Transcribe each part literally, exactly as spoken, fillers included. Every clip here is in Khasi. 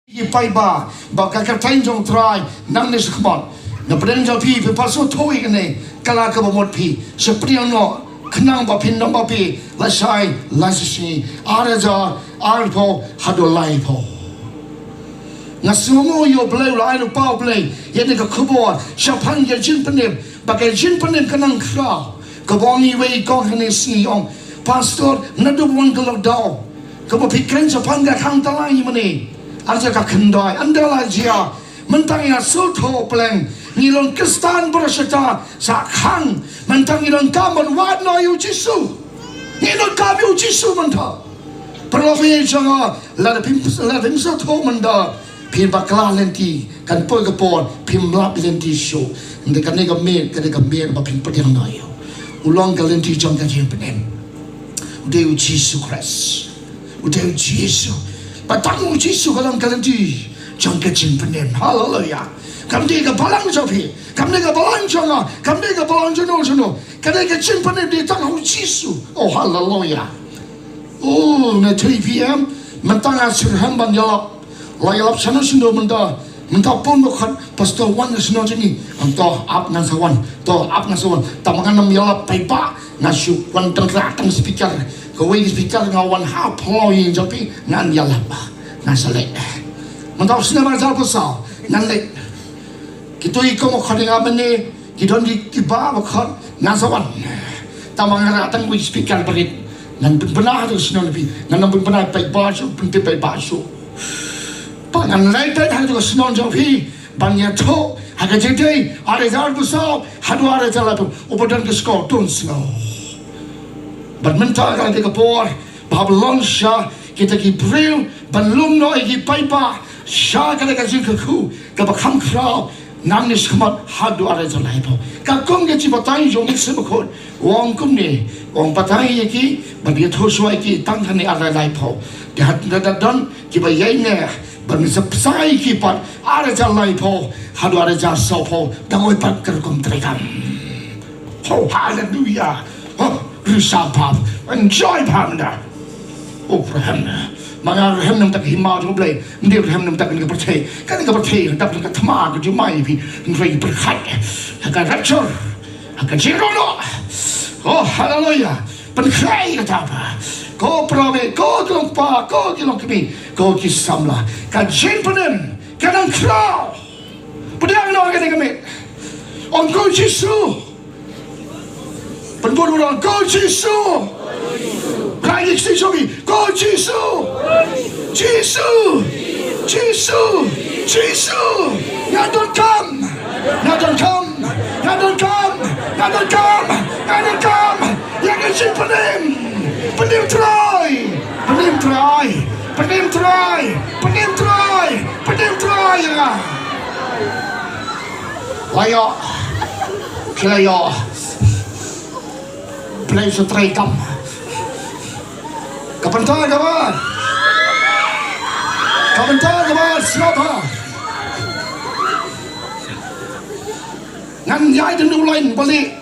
Ki paidbah, ba ka kyrteng jong U Trai nangne shakhmat. Na pdeng jong phi, phi pat sngewthuh ïa kane ka la ka bamut phi. Sngewpdiang noh, khnang ba phin ym ba phi lashai lashisngi, ar hajar arphew haduh laiphew. Nga sngewnguh ïa U Blei, u la ai lypa U Blei ïa kane ka khubor shaphang ka jingpynim, ba ka jingpynim ka nang khraw. Kaba ong iwei i kong hangne sngi, ong, Pastor, naduh ba wan ka lockdown, kaba phi kren shaphang ka khang tylli mane, ar hajar khyndai, ynda la jia. Mynta ngi la sngewthuh pleng, ngi long Khristan baroh shata sa khang. Mynta ngi donkam ban wad noh ïa U Jisu. Ngi donkam ïa U Jisu mynta. Paralok jong nga, lada phim, lada phim sngewthuh mynta, phin bakla lynti, kan poi ka por phim lap lynti shuh. Ynda kane ka miet, kane ka miet ba phin pdiang noh ïa u, u long ka lynti jong ka jingpynim. U dei U Jisu Khrist. U dei U Jisu. Ba tang U Jisu ka long ka lynti jong ka jingpynim. Haleluya. Kam dei ka balang jong phi, kam dei ka balang jong nga, kam dei ka balang jong no jong no. Ka dei ka jingpynim dei tang U Jisu. Oh, haleluya. Oh, na three p.m. mynta nga sngewrem ban ïalap. La ïalap shano shano mynta. Mynta pun ba khot pastor wan na shano jong ngi. Ong to ap ngan sa wan. To ap ngan sa wan. Tang ba ngan ym ïalap paidbah, nga shu wan tang kra tang speaker. Kawei speaker nga wan ha phlong ïing jong phi, ngan ïalap. Ngan sa leit. Mynta u snem ar hajar arphew saw ngan leit. Kito i kong ba khot ïa nga mynne, ki don ki, kiba ba khot, ngan sa wan. Tang ba nga rah tang wei speaker barit. Ngan pynbna ha ka shnong phi, ngan ym pynbna paidbah shuh, pyntip paidbah shuh. Ba ngan leit beit ha ka shnong jong phi ban ïathuh ha ka jingdei ar hajar arphew saw haduh ar hajar laiphew, uba don ka shkor to un sngew. Bad mynta ka dei ka por ba hap long sha kita ki briew ban lum noh ïa ki paidbah sha kane ka jingkyrkhu kaba kham khraw nangne shakhmat haduh ar hajar laiphew. Ka kum ka jingbatai jong U Mynsiem Bakhuid u ong kumne, u ong batai ïa ki bad ïathuh shuwa ïa ki tang hangne ar hajar laiphew. Te haba don kiba ïaineh ban sa bsa ïa ki pat ar hajar laiphew haduh ar hajar sawphew, dang oi pat ka rukom treikam. Oh, haleluya. Oh, risa bha. Enjoy bha mynta. Oh, rhem. Ma nga rhem na ka bynta ka hima jong U Blei. Ym dei rhem na ka bynta ka pyrthei. Kane ka pyrthei ka dap ka thma ka jumai phi. Hynrei pyrkhat ha ka rapture, ha ka jingrong noh. Oh, haleluya. Pynkhreh kata ba, ko para bangeit, ko ki long kpa, ko ki long kmie, ko ki samla, ka jingpynim ka nang khraw. Pdiang noh kane ka miet. Ong, ko Jisu. Pynbun ong, ko Jisu. Rai ïa ki kti jong phi, ko Jisu. Jisu. Jisu. Jisu. Nga donkam. Nga donkam. Nga donkam. Nga donkam. Nga donkam ïa ka jingpynim. Pynim Trai. Pynim Trai. Pynim Trai. Pynim Trai. Pynim Trai ïa nga. La ïoh. Phi la ïoh. Blei sa treikam. Ka bynta kaba, ka bynta kaba sngewbha. Ngan ïai da u lain balieh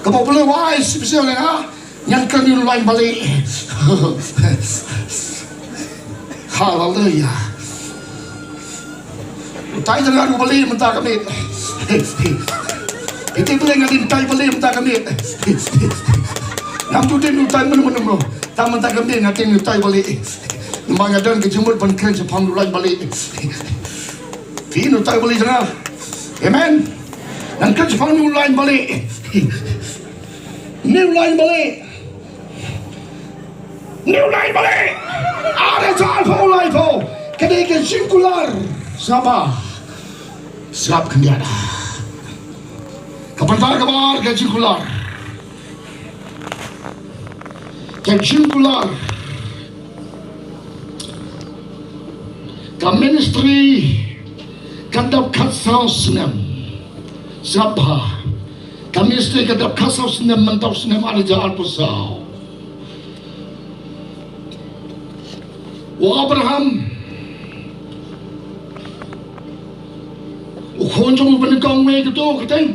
kaba U Blei u ai special ïa nga. Ngan kren ïa u lain balieh. Haleluya. Utai jong nga u balieh mynta ka miet. Ite balieh nga dei utai balieh mynta ka miet. Ngam ju dei utai mynno mynno. Tang mynta ka miet nga dei utai balieh. Namar nga don ka jingmut ban kren shaphang u lain balieh. Phi utai balieh jong nga. Amen. Ngan kren shaphang u lain balieh. Une u lain balieh. Une u lain balieh. Ar hajar arphew laiphew. Ka dei ka jingkular. Sngap bha. Sngap khyndiat. Ka bynta kaba ar ka jingkular. Ka jingkular. Ka ministry ka dap khatsaw snem. Sngap bha. Ka ministry ka dap khatsaw snem mynta u snem ar hajar arphew saw. U Abraham, u khun jong u, ba nyngkong, wei kato ka teng.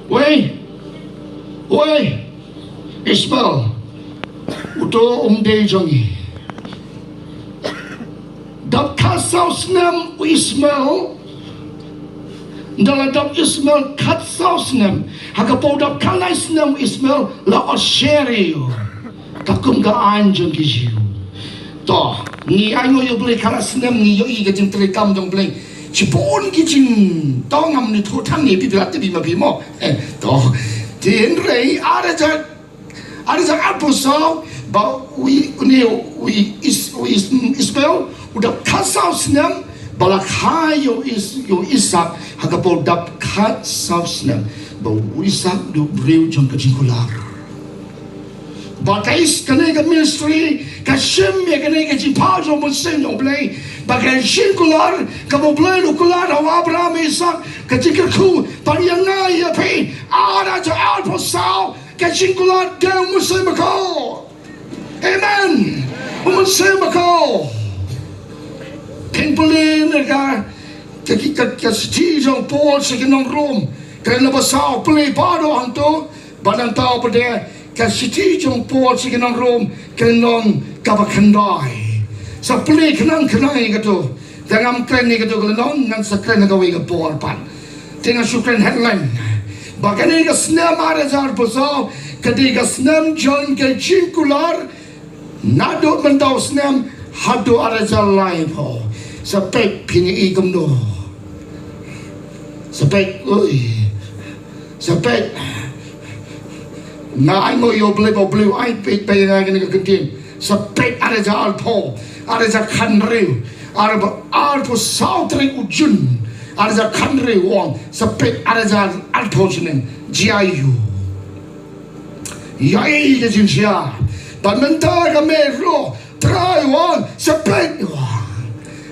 Wei. Wei. Ishmael. Uto um dei jong ngi. Dap khat saw snem u Ismael, da la dap Ismael khatsaw snem, ha ka por dap khatlai snem u Ismael la ot sher ïa u. Katkum ka aiñ jong ki Jiw. To, ngi ainguh ïa u Blei khatlai snem ngi ïohi ka jingtrei kam jong u Blei. Shibun ki jing, to ngam ïathuh tang ïa phi, phi la tip ma phi mo. Eh, to. Te hynrei ar hajar, ar hajar arphew saw, ba u, une u Is-, u Is-, Ismael u dap khatsaw snem, ba la kha ïa u Is-, ïa u Isak ha ka por dap khatsaw snem, ba u Isak u dei u briew jong ka jingkular. Ba ka Is-, kane ka ministry ka shim ïa kane ka jingpynpaw jong u Mynsiem jong u Blei, ba ka jingkular kaba u Blei u la kular ha u Abraham, Isak, ka jingkyrkhu ban ïa nga ïa phi, ar hajar arphew saw, ka jingkular dei u Mynsiem Bakhuid. Amen. U Mynsiem Bakhuid. Phin pule na ka, ka, ka, ka shithi jong u Paul sha ki nong Rom, ka lynnong ba saw, pule ba don hangto, ba nangta pat de, ka shithi jong u Paul sha ki nong Rom, ka lynnong kaba khyndai. Sa pule khnang khnang ïa kato. Te ngam kren ïa kato ka lynnong, ngan sa kren ha kawei ka por pat. Te ngan shu kren headline. Ba kane ka snem ar hajar arphew saw, ka dei ka snem jong ka jingkular, naduh mynta u snem haduh ar hajar laiphew. Sa peit phin ïohi kumno. Sa peit, oi. Sa peit. Nga ainguh ïa u Blei ba u Blei u ai peit ba ïa nga kane ka ktien. Sa peit ar hajar arphew, ar hajar khathynriew, ar ba arphew saw tarik u Jun, ar hajar khathynriew u ong, sa peit ar hajar arphew shaneng. Jia ïa u. Ïa i ka jingjia. Ba mynta ka mei ruh Trai u ong, sa peit u ong.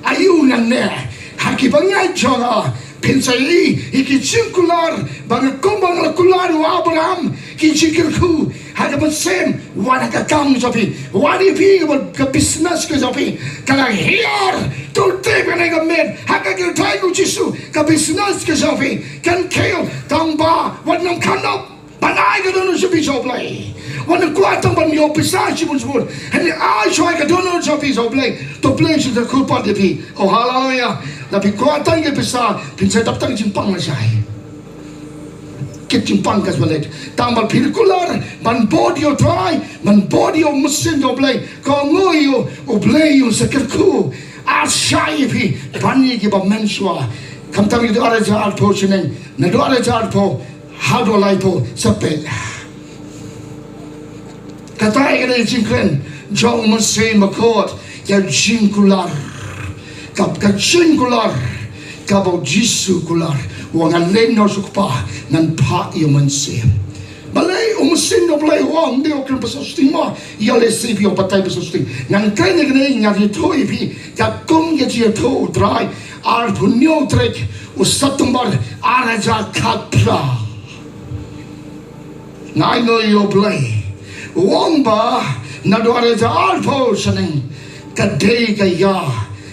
Aïu ngan ne, ha ki bangeit jong nga, phin sa ïohi ïa ki jingkular, ba nga kum ba nga la kular ïa u Abraham, ki jingkyrkhu ha ka mynsiem, wat ha ka kam jong phi, wat ïa phi ka, ka business ka jong phi, ka la hiar, to tip kane ka miet, ha ka kyrteng u Jisu, ka business ka jong phi kan kheiñ, tang ba wat nym khanop. Ban ai ka dohnud sha phi sha u Blei. Wat nym kwah tang ban ïoh pisa shibun shibun. Hynrei ai shuwa ka dohnud sha phi sha u Blei. To u Blei u sa kyrkhu pat ïa phi. Oh, haleluya. Lada phi kwah tang ïa pisa, phin sa dap tang jingpang lashai. Kit jingpang ka swalet. Tang ba phi kular ban bud ïa u Trai, ban bud ïa u Mynsiem jong u Blei. Ka nguh ïa u, u Blei u sa kyrkhu. Ar shai ïa phi ban ïa kiba mynshuwa. Khamtam ïa u ar hajar arphew shaneng, naduh ar hajar arphew haduh laiphew, sa peit. Kata ka dei ka jingkren jong u Mynsiem Bakhuid, ka jingkular. Ka, ka jingkular kaba u Jisu u kular. U ong ngan leit noh sha u Kpa, ngan phah ïa u Mynsiem. Balei u Mynsiem jong u Blei u ong, ym dei u kren ba sngewsih sting mo, ïa lehse phi ong batai ba sngewsih sting. Ngan kren ïa kane, ngan ïathuh ïa phi, katkum ka jingïathuh u Trai, arphew hynñiew tarik u September, ar hajar khatphra. Nga ainguh ïa u Blei. U ong ba naduh ar hajar arphew shaneng ka dei ka ïa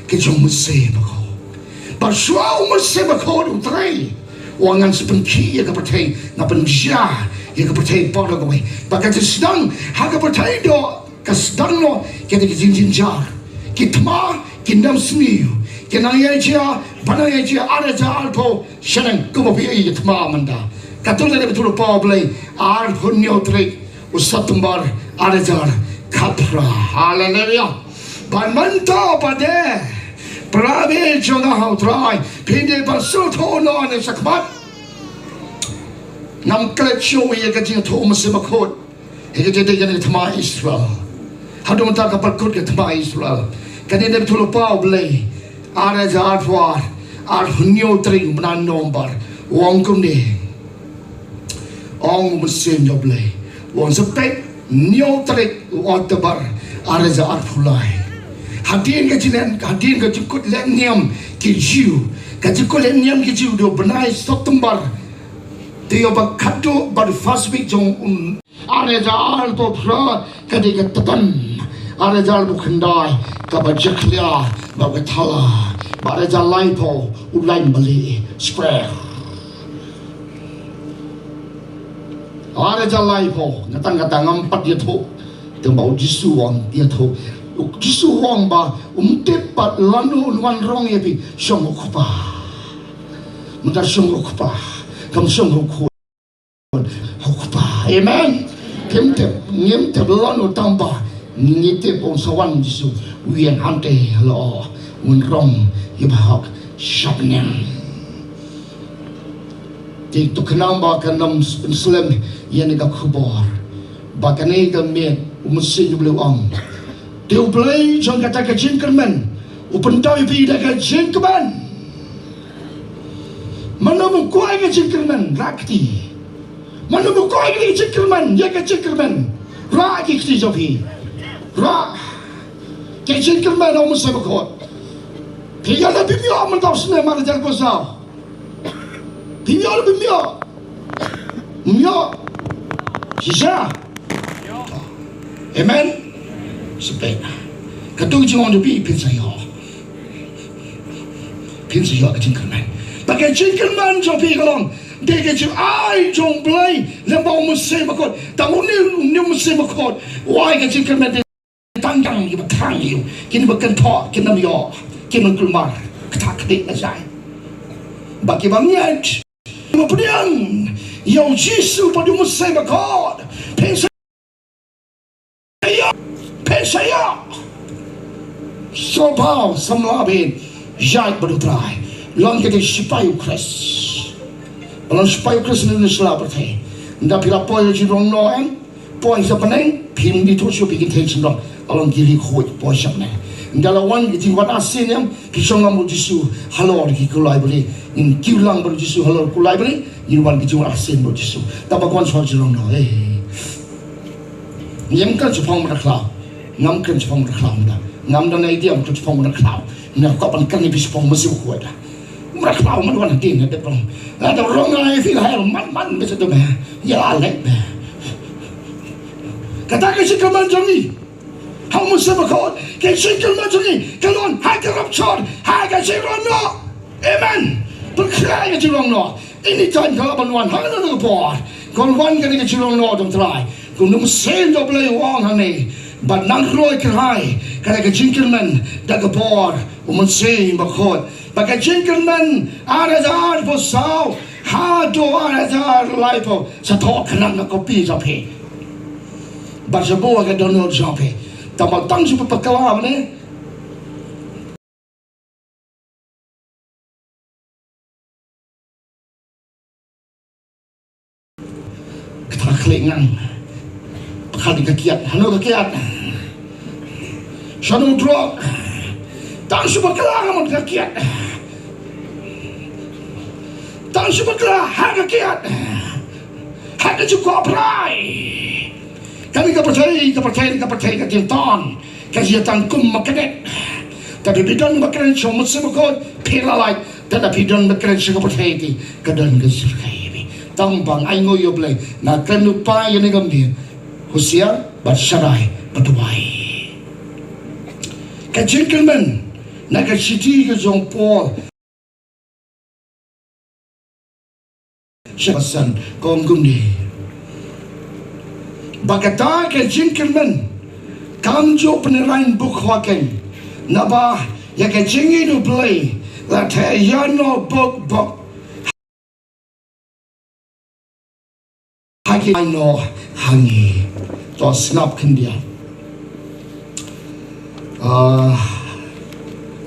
ka jong u Mynsiem Bakhuid. Ba shuwa u Mynsiem Bakhuid u trei, u ong ngan sa pynkhih ïa ka pyrthei, ngan pynjia ïa ka pyrthei baroh kawei. Ba ka jingsdang ha ka pyrthei doh ka sdang noh, ka dei ka jingjynjar. Ki thma kin ym sniew, ki nang ïa jia, ba nang ïa jia ar hajar arphew shaneng, kumba phi ïohi ki thma mynta. Katto katne ba thulpa u Blei, arphew hynñiew tarik u September ar hajar khatphra. Haleluya. Ban mynta pat de, para bangeit jong nga ha u Trai, phin dei ban sngewthuh noh ne shakhmat. Ngam klet shuh ïa ka jingthoh u Mynsiem Bakhuid. Ïa ka jingdei kane ka thma Israel. Haduh mynta ka pyrkut ka thma Israel. Kane dei ba thulpa u Blei. Ar hajar arphew ar, arphew hynñiew tarik u bnai November. U ong kumne. Ong u Mynsiem jong u Blei. U ong sa peit hynñiew tarik u October ar hajar arphew lai. Hadien ka jinglen, hadien ka jingkut leh niam ki Jiw. Ka jingkut leh niam ki Jiw dei u bnai September. Te ïa ba khatduh bad first week jong u Ar hajar arphew phra ka dei ka Tapan. Ar hajar arphew khyndai kaba jakhlia bad ka Thala. Bad ar hajar laiphew u Laiñmaleh Square. Ar hajar laiphew, nga tang, nga tang ngam pat ïathuh. Tang ba u Jisu u ong ïathuh. U Jisu u ong ba um tip pat lano un wan rong ïa phi, shong ha u Kpa. Mynta shong ha u Kpa, kam shong ha u Khun. Ha u Kpa. Amen. Phim tip, ngim tip lano, tang ba ngi tip un sa wan Jisu. U ïeng hangtei, halor un rong ïa u bahok sha bneng. Te to khnang ba kan ym slem ïa kane ka khubor ba kane ka miet u Mynsiem U Blei u ong. Te U Blei jong kata ka jingkyrmen u pynpaw ïa phi da ka jingkmen. Mano ba kwah ka jingkyrmen, rah kti. Mano ba kwah ka jingkyrmen, ïa ka jingkyrmen, rah ki kti jong phi. Rah ka jingkyrmen ha u Mynsiem Bakhuid. Phi ïoh lane phim ïoh mynta u snem ar hajar arphew saw? Phim ïoh lane phim ïoh? Phim ïoh. Shisha. Amen. Sa peit. Katto ka jingong jong phi phin sa ïoh. Phin sa ïoh ka jingkyrmen. Ba ka jingkyrmen jong phi ka long da ka jingai jong U Blei lem bad u Mynsiem Bakhuid. Tang une, une u Mynsiem Bakhuid u ai ka jingkyrmen. Tang tang kiba thrang ïa u, kine ba kynthoh kin ym ïoh, kin ym kulmar. Kata ka dei ka jai. Ba kiba ngeit, kiba pdiang ïa u Jisu bad u Mynsiem Bakhuid, phin sa ïoh, phin sa ïoh. Sngewbha samla bad ïaid bad u Trai. Long kita ki sipai u Khrist. Long sipai u Khrist na kane ka pyrthei. Ynda phi la poi ha ka jinglong noh em, poi sha bneng, phim dei tang shuh phi kynthei shynrong. Long ki ri khuid poi sha bneng. Ynda la wan ka jingwan arsien em, phi shong lang bad u Jisu halor ki kulai bri. Ngin kiew lang bad u Jisu halor kulai bri, ngin wan ka jingwan arsien bad u Jisu. Tang ba wan sha ka jinglong noh. Ei. Ngim kren shaphang mrad khlaw. Ngam kren shaphang mrad khlaw mynta. Ngam don idea ban kren shaphang mrad khlaw. Nga kwah ban kren ïa phi shaphang u Mynsiem Bakhuid. Mrad khlaw man wan hadien hadien rong. Lada rong nga ïa phi la hel man man bad sa tu me. Ïa la leh me. Kata ka jingkyrmen jong ngi ha u Mynsiem Bakhuid, ka jingkyrmen jong ngi ka long ha ka rapture, ha ka jinglong noh. Amen. Pyrkhat ïa ka jinglong noh. Anytime ka lah ban wan, ha kano kano ka por. Kan wan kane ka jinglong noh jong u Trai. Kum u Mynsiem jong U Blei u ong hangne. Bad nang roi kyrhai kane ka jingkyrmen da ka bor u Mynsiem Bakhuid. Ba ka jingkyrmen ar hajar arphew saw haduh ar hajar laiphew sa thoh khnang na copy jong phi. Bad sa buh ha ka download jong phi. Tang ba tang shu bakla ne. Kata ka khlieh ngan. Pyrkhat ïa ka kiad. Hano ka kiad? Shano u drok? Tang shu bakla ngan ka kiad. Tang shu bakla ha ka kiad. Ha ka jingkwah brai. Kane ka pyrthei, ka pyrthei, ka pyrthei ka jington. Ka jia tang kum magnet. Te phi don magnet sha u Mynsiem Bakhuid, phi la lait. Te lada phi don magnet sha ka pyrthei te ka don ka jingkyrkhu ïa phi. Tang ba nga ainguh ïa U Blei, nga kren lypa ïa kane ka miet. Husiar bad sharai bad duwai. Ka jingkyrmen na ka shithi ka jong u Paul. Sha basan ka ong kumne. Ba kata ka jingkyrmen kam ju pynrang buk hok keiñ. Naba ïa ka jingïeit U Blei la theh ïa no bok bok. Ha ki ai noh ha ngi. To sngap khyndiat. Ah,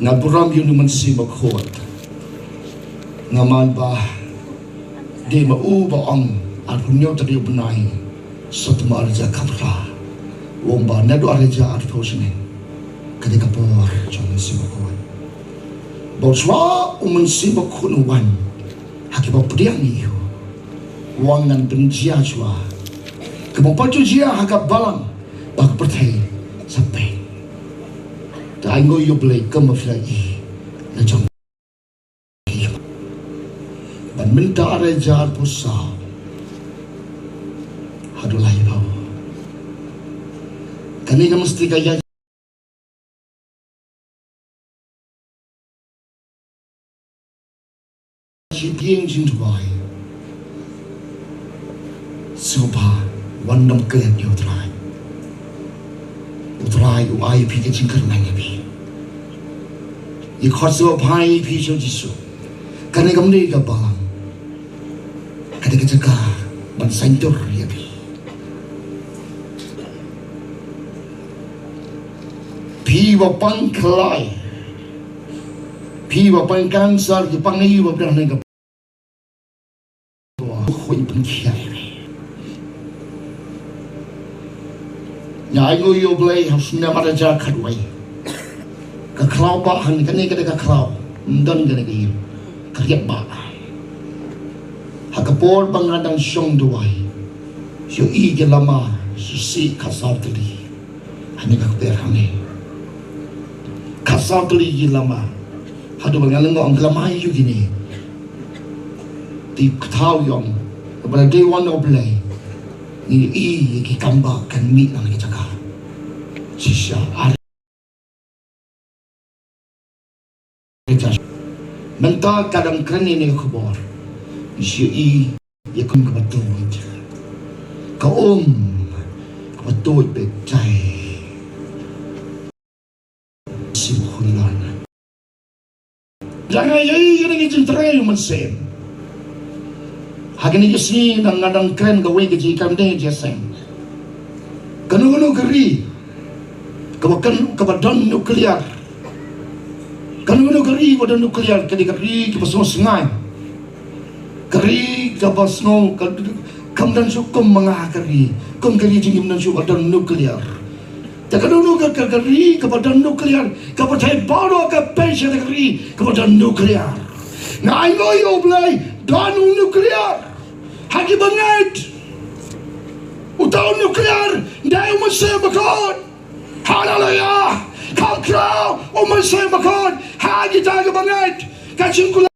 nga burom ïa u Mynsiem Bakhuid. Namar ba dei ma u ba ong, arphew hynñiew tarik u bnai September ar hajar khatphra. U ong ba naduh ar hajar arphew snem ka dei ka por jong u Mynsiem Bakhuid. Ba u shuwa u Mynsiem Bakhuid u wan ha kiba pdiang ïa u. U ong ngan pynjia shuwa. Kaba pat ju jia ha ka balang ba ka pyrthei sa peit. Te ainguh ïa U Blei kumba phi la ïohi la jong. Ban mynta ar hajar arphew saw haduh laiphew. Kane ka mesti ka ïa Shi tieng jingduwai. Sngewbha wan dang klet ïa u Trai. U Trai u ai ïa phi ka jingkyrmen ïa phi. Ïa khot sngewbha ïa phi sha u Jisu. Kane kam dei ka balang. Ka dei ka jaka ban saiñdur ïa phi. Phi ba pang khlaiñ. Phi ba pang cancer, ki pang ïa ba pang ne ka. Khuid pynkhia ïa phi. Nga ainguh ïa U Blei ha u snem ar hajar khatwei. Ka khlaw ba han kane ka dei ka khlaw. Ym don kane ka ïing. Ka riat ba. Ha ka por ba nga dang shong duwai. Shu i ki lama shu sih khatsaw tylli. Hangne ka kper hangne. Khatsaw tylli ki lama. Haduh ba nga lyngngoh ong ki lama ïa kine. Te kata u ong ba la dei wan U Blei. Ngi i ïa ki kam ba kan mih na ki jaka. Shisha ar. Mynta ka dang kren ïa kane ka khubor. Shu i ïa ka um kaba tuid. Ka um kaba tuid beit jai. Sim khun lan. Dang ïa i ïa ka jingtrei u Mynsiem. Ha kane ka sngi dang nga dang kren kawei ka jingkren dei jingïaseng. Kano kano ka ri kaba kan, kaba don nuclear. Kano kano ka ri kaba don nuclear, ka dei ka ri kaba sngewsngain. Ka ri kaba sngew ka, kam don shuh kum ma nga ka ri. Kum ka ri jong ngi kam don shuh ba don nuclear. Te kano kano ka, ka, ka ri kaba don nuclear, kaba thait baroh ka pyrshah ka ri kaba don nuclear. Nga ainguh ïa U Blei, don u nuclear. Ha ki bangeit. Uta u nuclear, dei u Mynsiem Bakhuid. Haleluya. Kham khraw u Mynsiem Bakhuid ha kita ki bangeit. Ka jingkular